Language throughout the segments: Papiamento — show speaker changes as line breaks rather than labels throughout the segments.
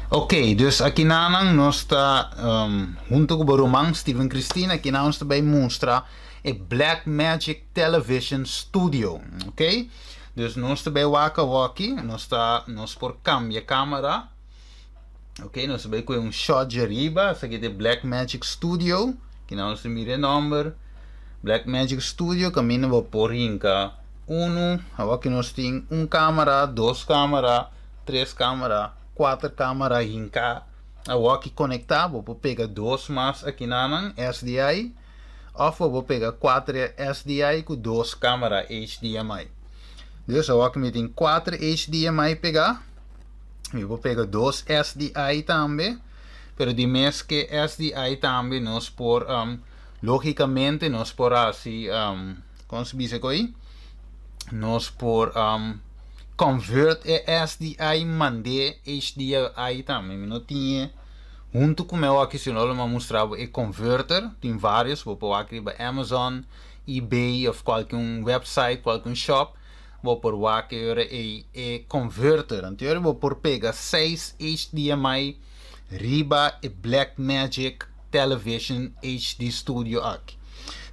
Ok, dus akinan nos ta huntu ku bo ruman Steven Cristina, akinan nos ta bai mustra e Black Magic Television Studio. Ok, dus nos ta bai wak awoki, nos ta nos por kambia kamera. Ok, nos ta bai kue un shot dje riba, esaki ta e Black Magic Studio, akinan nos ta mira e nòmber, Black Magic Studio, kaminda bo por hinka unu, awoki nos tin un kamera, dos kamera, tres kamera, kuater kamera hinká awoki konektá, bo por pega dos mas akinanan SDI òf bo por pega kuater SDI ku dos kamera HDMI. Dus awoki mi tin kuater HDMI pegá, mi por pega dos SDI tambe, pero di mes ke SDI tambe nos por lógikamente nos por hasi kon se bisa ko'i? Nos por convert e SDI mand'é HDMI tambe. Mi no tin e huntu ku mi awor si no lo mi a mustra bo e converter. Tin varios, bo por wak riba Amazon, eBay of kualke un website, kualke un shop, bo por wak e ora ei e converter. Anto e ora bo por pega seis HDMI riba e Blackmagic Television HD Studio aki.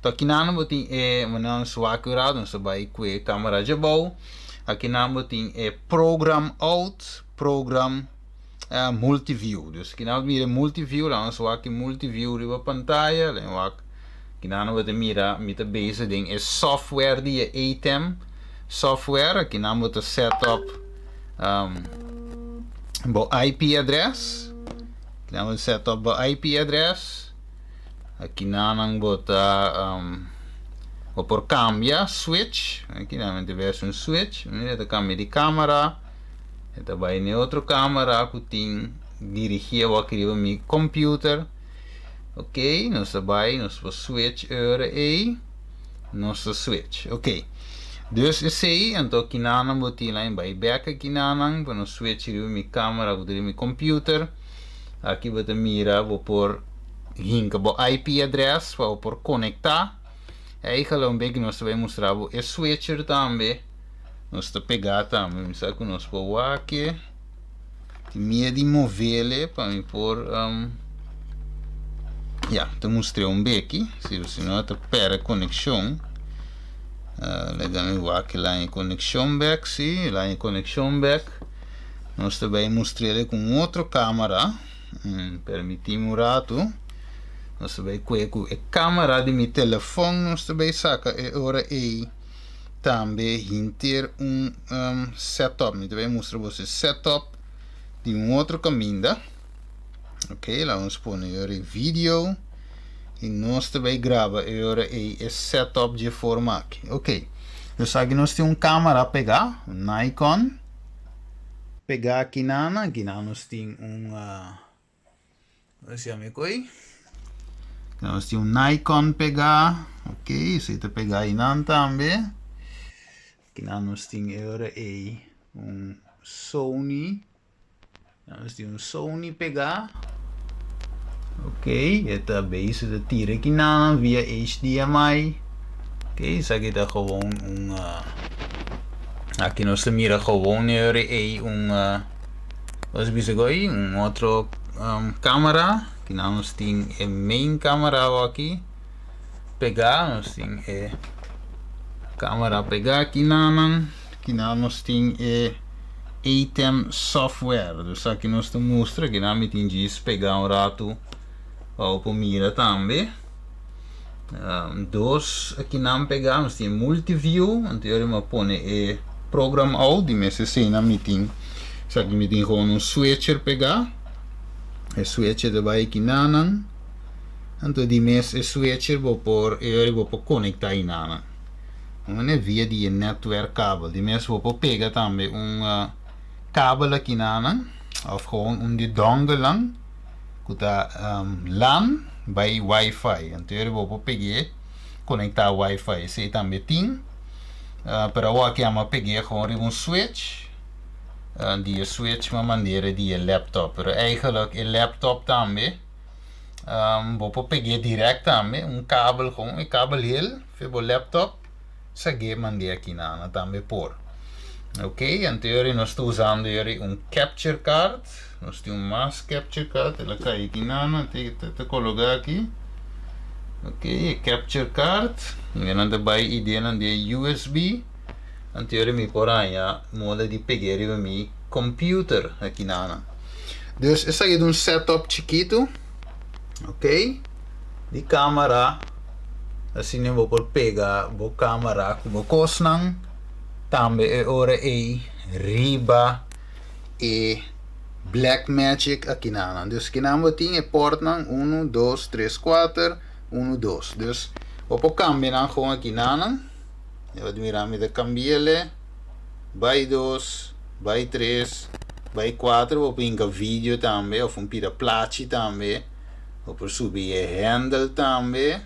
To akinan bo tin e manera nos wak ora nos ta bai ku e kamera djabou. Akinan bo tin e program out, program multiview. Dus akinan bo mira e multiview, laga nos wak e multiview riba pantaya. Laga wak akinan bo ta mira mi ta bezig den e software di e ATEM software. Akinan bo ta set up bo IP address. Akinan bo ta set up bo IP address. Akinanan bo ta bo por kambia switch. Akinan mi ta ves un switch. Mira e ta kambia di kamera. E ta bai na e otro kamera ku tin dirigí awor aki riba mi computer. Ok, nos ta bai, nos por switch e ora ei. Nos ta switch. Ok. Dus esei, anto akinanan bo tin lain bai bek akinanan pa nos switch riba mi kamera ku ta riba mi computer. Aki bo ta mira bo por hinka bo IP address pa bo por konektá. Eigenlijk un beki nos ta bai mustra bo e switcher tambe. Nos ta pegá tambe. Mi sa ku nos por wak e. Tin miedu di movele pa mi por ya, ta mustr'é un beki. Si si no ta pèrdè konekshon. Laga mi wak el haña konekshon bèk. Si, el haña konekshon bèk. Nos ta bai mustr'é ku un otro kamera. Permití mi un ratu. Nos ta bai kue ku e kamera di mi telefòn. Nos ta bai saka e ora ei tambe hinter un setup. Mi ta bai mustra boso e setup di un otro kaminda. Ok, laga nos pone e ora ei video. I nos ta bai graba e ora ei e setup dje forma aki. Ok, dus aki nos tin un kamera pegá, un Nikon. Pegá akinan, akinan nos tin un Kon se yama e koi? Nos tin un Nikon pegá, ok, esei ta pegá einan tambe. Akinan nos tin e ora ei un Sony, nos tin un Sony pegá, ok, e ta bezig ta tira akinan via HDMI, ok, esaki ta gewoon un, aki nos ta mira gewoon e ora ei un. Nos bisa ku ei un otro kamera, kinan nos tin e main kamera aki pegá, nos tin e kamera pegá kinanan, kinan nos tin e ATEM software, dus aki nos ta mustra kinan mi tin djis pegá un ratu pa bo por mira tambe. Dos akinan pegá, nos tin multiview, anto yori mi a pone e program out, di mes esena mi tin, esaki mi tin gewoon un switcher pegá, e switcher ta bai akinanan, anto di mes e switcher bo por, e yori bo por konektá ayinanan, un via di e netwerk kabel, di mes bo por pega tambe un kabel akinanan, òf gewoon un di dongelnan. Ku ta lan bai wifi anto yori bo por peg'é konektá wifi esei tambe tin pero awor aki amo a peg'é gewoon riba un switch di e switch mi a mand'é di e laptop pero eigenlijk e laptop tambe bo por peg'é direct tambe un kabel gewoon e kabel hel fe bo laptop. Sagué mand'é aki na Ana tambe por. Ok, anto yori nos ta usando yori un capture card. Nos tin un mas capture card, el a kai aki nan, ta kologa aki. Ok, e capture card. Mi nan ta bai ideanan di USB. Anto yori mi por haña moda di peg'é riba mi computer aki nan. Dus esaki ta un setup chikitu, ok, di camera. Asina bo por pega bo camera ku bo kosnan. Tambe e ora ei riba e Black Magic akinan. Dus kinan bo tin e portnan unu, dos, tres, kuater, unu, dos. Dus bo por kambia nan gewoon akinanan. Bo ta mira mi ta kambi'e bai dos, bai tres, bai kuater. Bo por hinka video tambe of un pida plachi tambe. Bo por subi e handle tambe.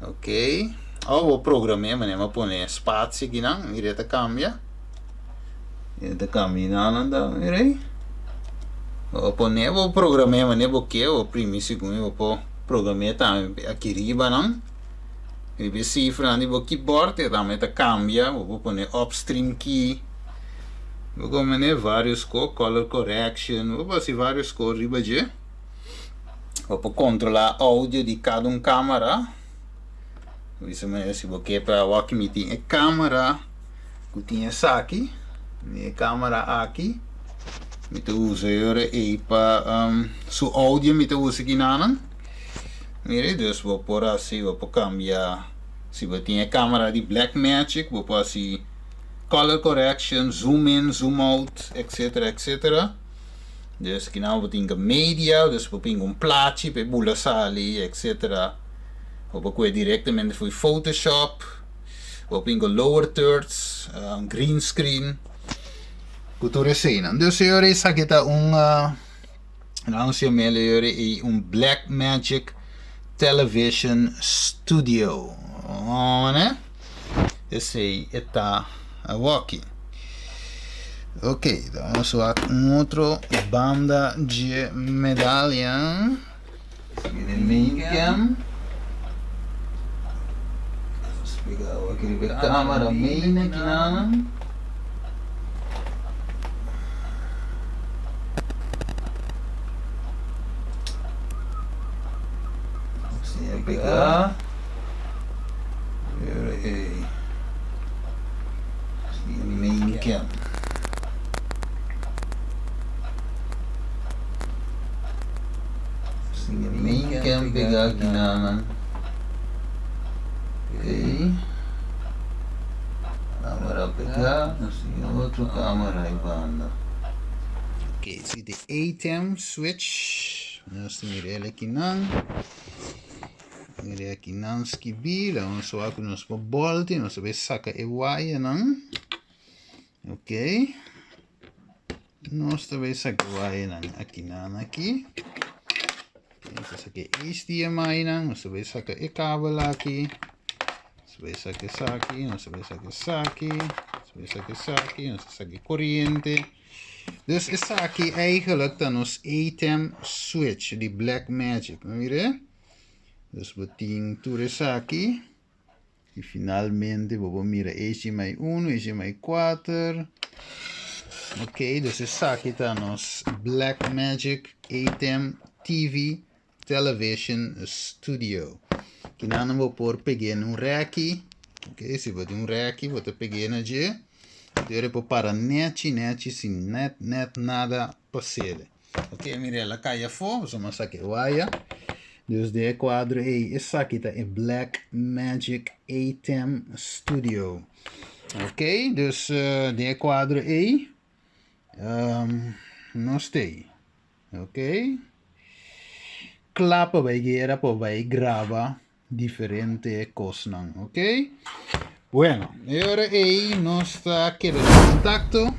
Ok. Of bo program'é manera mi a pone spatie akinan, mira e ta kambia. E ta kambia nan ta, mira ei. Bo pone, bo program'é manera bo ke, bo primi segun bo por program'é tambe aki riba nan. Riba e sifranan di bo keyboard e tambe ta kambia, bo por pone upstream key. Bo por pone varios kos, color correction, bo por hasi varios kos riba dje. Bo por kontrolá audio di kada un kámara. Bisa manera si bo ke pa awor mi tin e kámara ku tin esaki, mi e kámara aki, mi ta usa e ora ei pa su audio mi ta usa kinanan. Mira, dus bo por hasi, bo por kambia, si bo tin e kámara di Black Magic bo por hasi color correction, zoom in, zoom out, etcetera, etcetera. Dus kinan bo tin ke media, dus bo pin un plachi pa e bula sali, etcetera. Bo por kohe directamente for Photoshop, bo pin ku lower thirds, green screen, ku tur eseinan. Dus señor esaki ta un, nan si mele yori un Black Magic Television Studio. Esei e ta awoki. Ok, dan nos wak un otro banda dje medalya. Sigui den main cam. Nos pega awoki riba e camera main akinan. Asina pega. Main cam. Main cam pega aki nan. Okay. Camera pega. Nos tin otro camera ei banda. Okay, si de ATEM switch. Nos tin mira el aki nan. Mira aki nan skibí, laga nos wak ku nos por bòlti, nos ta bai saka e wayanan. Ok. Nos ta bai saka e wayanan aki nan aki. Nos ta saka e HDMI nan, nos ta bai saka e kabel aki. Nos ta bai saka esaki, nos ta bai saka esaki, nos ta bai saka esaki, nos ta saka e koriente. Dus esaki eigenlijk ta nos ATEM switch di Black Magic. Mira? Dus bo tin tur esaki. Y finalmente bo por mira HDMI 1, HDMI 4. Ok, dus esaki ta nos Black Magic ATEM TV Television Studio. Kinan bo por peg'é na un rèki. Ok, si bo tin un rèki bo ta peg'é na dje. Dor e por para nèchi nèchi sin nèt nèt nada pas'é. Ok, mira el a kai afó, pasobra mi a saka e waya. Dus den e kuadro ei esaki ta e Black Magic ATEM Studio. Ok, dus den e kuadro ei nos ta ei. Ok. Kla pa bai guera pa bai graba diferente kosnan. Ok. Bueno, e ora ei nos ta keda den kontakto.